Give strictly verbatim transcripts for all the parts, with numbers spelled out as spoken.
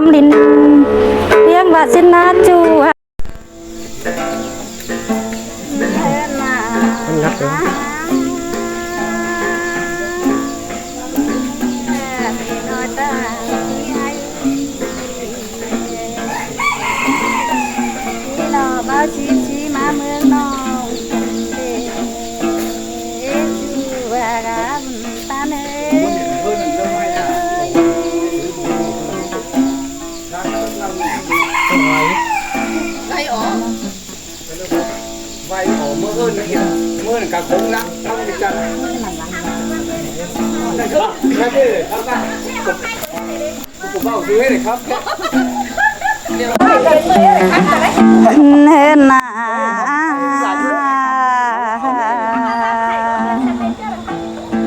ꞌlịn, ꞌliếng ꞌva ꞌsịn ꞌná ꞌchu. Vay ổ mưa hơn nữa kìa. Mưa cả khốn lắm, không thì chặt. Này, không, này, đây, không, không. Của bảo dưới này khắp. Hên na.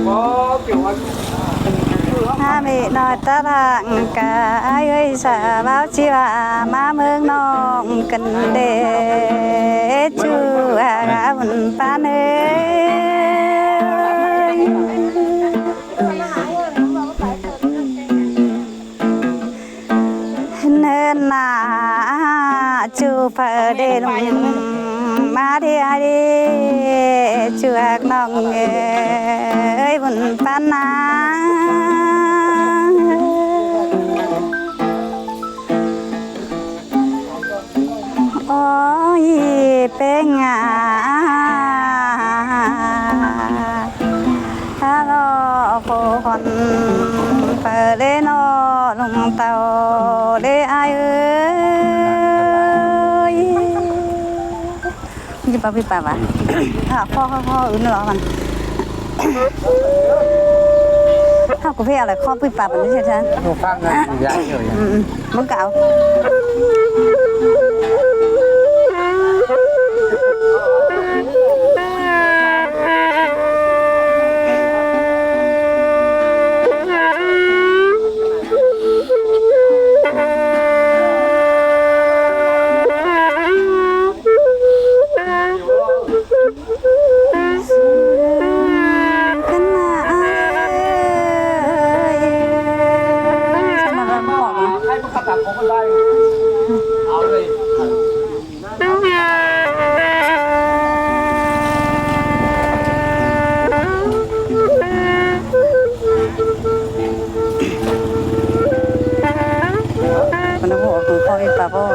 Có kiểu ăn. Ha mẹ nói ta rằng cả ai ơi, sa báo chí và má mương nông cần để chú à gà bún pan ơi. Nên là chú phải để lòng má đi ai đi, chú hạc nông ơi bún pan na. Ôi, peng à, alo, cô con, phở đê nó lùng tàu đê ai ơi. Như bà bị bà bà. À, kho, kho, kho, ừ, nó lỏ hòn. Hao cà phê à, lại kho bị bà bà, nó chết hả? Nó phát ra, nó dễ hiểu nhỉ? Ừ, ừ. Món cáo. Con nó hổ con kho đi bà bố.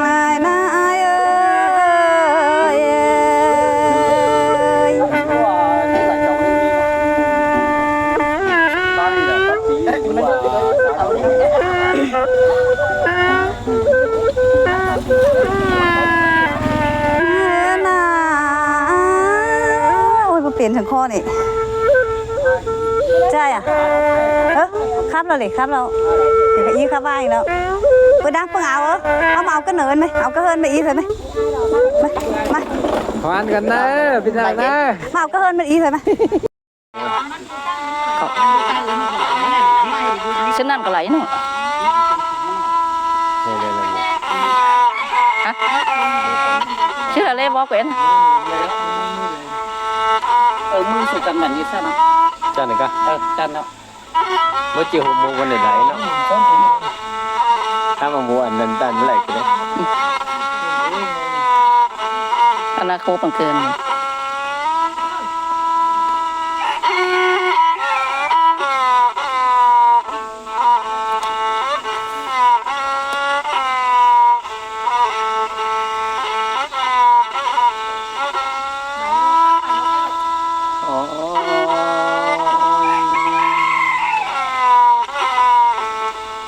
Ai na ai ơi. Ôi, có tiền thằng kho này. Trai à? Ơ, khắp rồi, khắp rồi. Để ý khắp vai đó. Bữa đang pưng áo ơ. Áo màu cái nở mày, áo cái hơn mày ý thôi mày. Mày, mày. Khoan gần đây, bình thường đây. Màu cái hơn mày ý thôi mày. Sến ăn cả lấy nữa. Hả? Chứ là lê bó quyển. Ờ, mưa sụt tầm mảnh như sao nó? Chăn này ca? Ờ, chăn nó. Mới chịu hụt một vấn đề đấy nó. Hãy mà mua ăn nền tảng lại cái đấy. Ăn là khô bằng kềnh.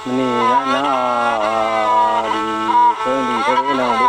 Mni na na di kơ di kơ na di.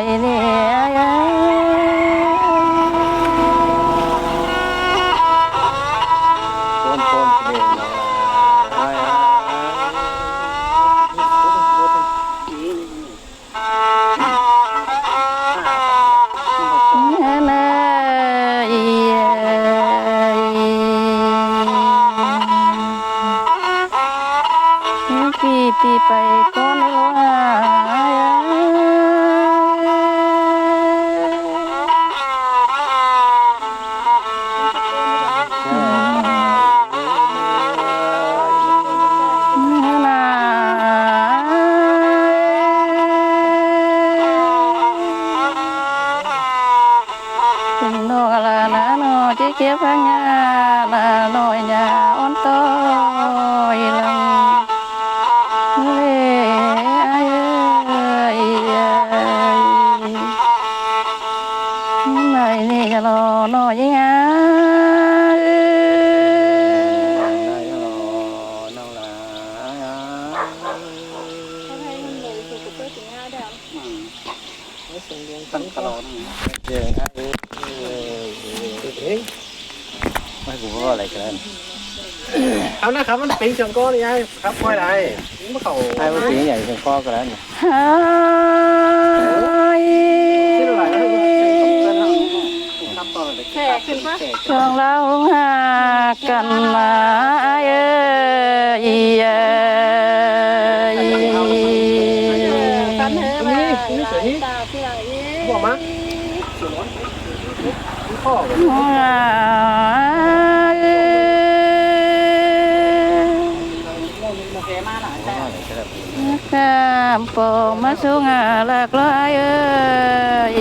Pi pi pay ꞌcốn ꞌlụk. ꞌNọ ꞌla ꞌnọ ꞌchí ꞌchía ꞌphắng ꞌnhá ꞌla ꞌnọi ꞌnhá ón ꞌtoi lăng. Lê ai ơi, ai. Nai ꞌnị ꞌla ꞌnọi ꞌnhá. Ai, cũng có lại cái này. Khắp ꞌnạ khắp ꞌmắn pính sương ꞌcọ đi ai, khắp ꞌkhoi lai. ꞌMắn ꞌmá khảu. Ai, ꞌmắn pính nhảy sương ꞌcọ cái này. Ai. Khắp ꞌtoi lai. Sương ꞌlạ ꞌhung ꞌhặc căn ꞌmá ai ơi, ai. Ui, ui, sửa đi. Bỏ má. Kham pom ꞌmá ꞌsúm ꞌlặc ꞌló ai ơi.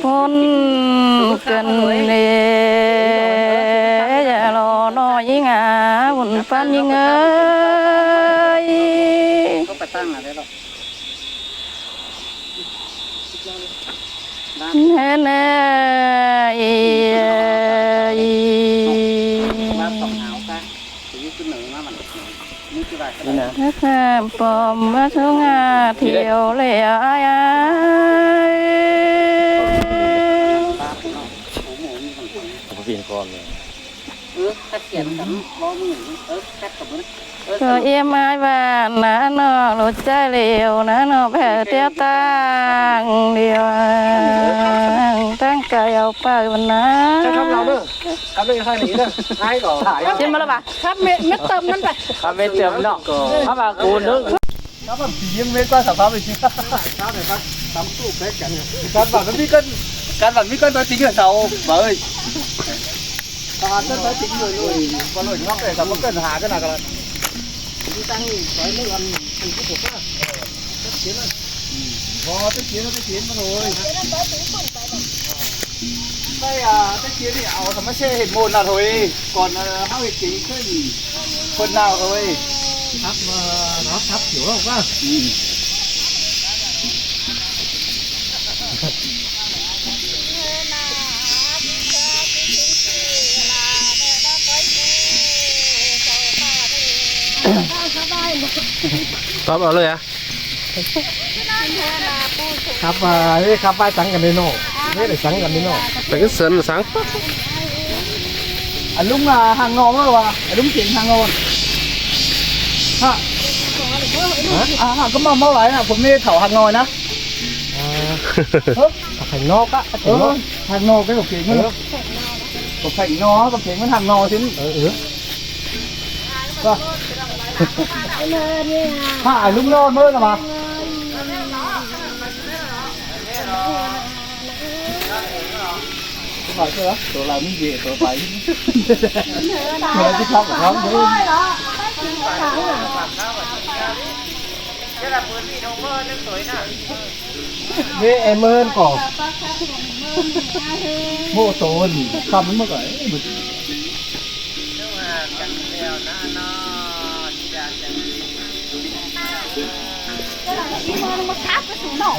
Phôn căn lê, dá ꞌla ꞌnọi ꞌnhá, ꞌvụn ꞌphắn ꞌnhính ơi. Hên ơi, ơi. Kham pom ꞌmá ꞌsúm ꞌlặc thiêu lê ai ai. Có viên con này. Có em ai ꞌva ꞌná ꞌnọ lột ꞌchái liu ꞌná ꞌnọ ꞌpẹ ꞌtẹ tang liu. Tang cai au pay ꞌva ꞌná. Khắp ꞌnạ đê. Khắp ꞌnạ khai đi đê. Ai có. Trên mà là bà. Khắp mết, mết tơm ꞌnặn pay. Khắp mết tơm ꞌnọ. Khắp ꞌva cú nước. Khắp ꞌva pí ꞌmết ꞌquá sả khắp đi. Khắp ꞌva tắm tụ pé căn. Căn bản ꞌmí căn, căn bản ꞌmí căn nói tính ở sau. Bà ơi. Căn bản ꞌmí căn nói tính người lùi. Bà lùi ngắp để sau có cần hả cái nào cả. Đi tăng đi, nói nước ăn, ăn cái bột á. Tết chiến á. Có tết chiến, tết chiến mà thôi. Đây à, tết chiến thì áo thắm xe hết môn là thôi. Còn, ờ, hao hết chính cái gì? Phần nào thôi. Sắp, ờ, nó sắp kiểu không á? Ừ. Tóm vàoเลยà? Khắp, à, ê, khắp vai sẵn gần đây nọ. Ê, để sẵn gần đây nọ. Tại cái sân là sẵn. À, lúng, à, hàng ngò mới vào. À, lúng chính hàng ngò. Hả? Hả? À, hả, có mau, mau lại nè,ผมนี่เถา hàng ngò nè. À. Hả? Hàng ngò cả, hàng ngò. Ờ, hàng ngò cái hộp kính. Ờ. Hộp kính nó, hộp kính nó hàng ngò chứ. Ờ, ừ. Vâng. Hả, lúng nó mới là mà. Không phải chứ, tôi làm cái gì, tôi phải. Tôi nói chứ không phải không, chứ. Thế là bữa đi đâu mơ nước tối nè. Bê em ơn có. Bộ tồn, khăm mất rồi.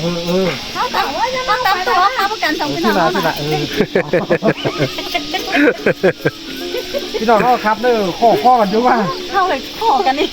Ừ, ừ. Thế là, thế là, ừ. ꞌPi ꞌnọng ꞌnớ, khắp ꞌnớ, khỏ khỏ căn dú ꞌva. ꞌKhạy khỏ căn ꞌnị.